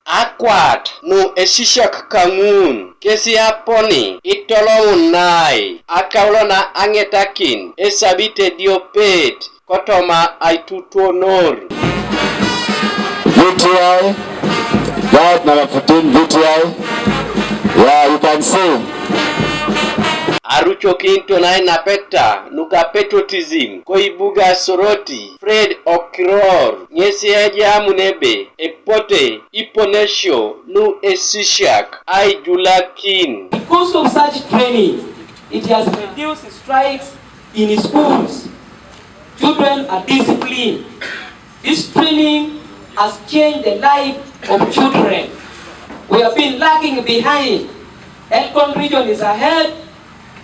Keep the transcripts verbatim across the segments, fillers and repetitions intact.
Akwat nu esisiak kaŋun kesi aponi itolomun nai akaulo na aŋetakin esabit ediopet kotoma aitutuonor. V T I, guard number fifteen, V T I. Yeah, you can see. Arucokinito na ainapeta nuka patriotism koibuga Soroti Fred Okiror ŋesi ejamun ebe epote iponesio lu esisiak aijulakin. Because of such training, it has reduced strikes in schools. Children are disciplined. This training has changed the life of children. We have been lagging behind. Elgon region is ahead,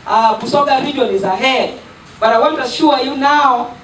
uh, Busoga region is ahead. But I want to assure you now,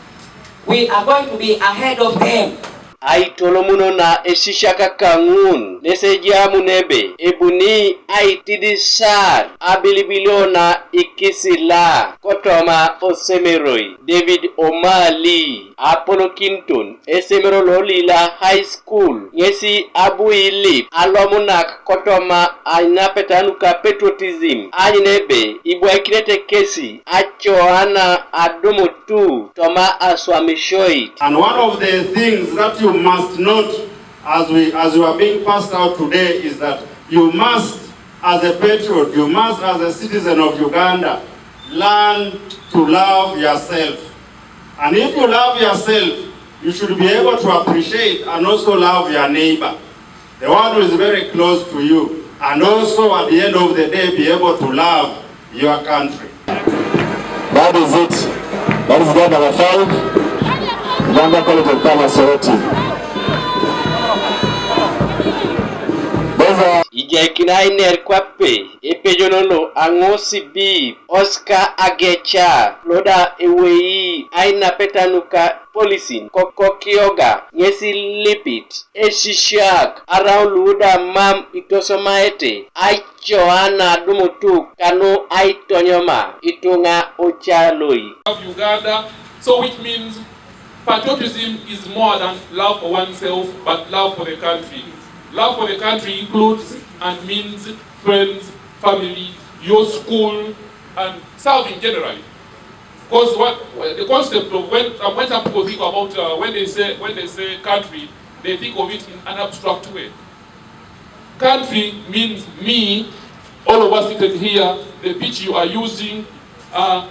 we are going to be ahead of them. Aitolomuno na esisiak kaŋun nes ejamun ebe ebuni aitidisar abilibilio na ikisila kotoma osemeroi David Omali apolokiniton esemero lo Lila High School ŋesi abu ilip alomunak kotoma ainapeta nuka patriotism aanyun ebe ibwaikinete kesi acoana adumut tu toma aswamisioit. And one of the things that you must note as we as you are being passed out today is that you must, as a patriot, you must, as a citizen of Uganda, learn to love yourself. And if you love yourself, you should be able to appreciate and also love your neighbor, the one who is very close to you, and also at the end of the day be able to love your country. That is it. That is guard number five, Uganda College of Commerce, Soroti. Those are Ijaikin ainer kwape epejono lo aŋosibib Oscar Ageca lo da ewei ainapeta nuka polisin ko Kokioga ŋesi lipit esisiak araun lu da mam itosomaete acoana adumutuk kanu aitonyoma ituŋa ocaloi. Of Uganda, so which means patriotism is more than love for oneself, but love for the country. Love for the country includes and means friends, family, your school, and serving generally. Because what the concept of when, when some people think about uh, when they say when they say country, they think of it in an abstract way. Country means me, all of us seated here, the pitch you are using, uh,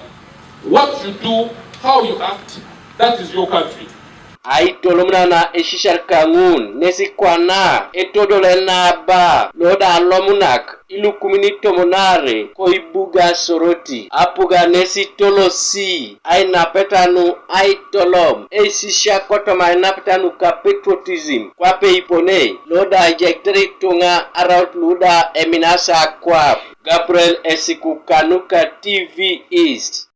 what you do, how you act, that is your country. Aitolomuna na esisiak kaŋun nes kwana etodole naba lo da alomunak ilukumin itomon aare koibuga Soroti apuga nes itolosi ainapeta nu aitolom esisiak kotoma ainapeta nuka patriotism kwape ipone lo da ejaikitor ituŋa araut lu da eminasi akwap. Gabriel Esiku kanuka T V East.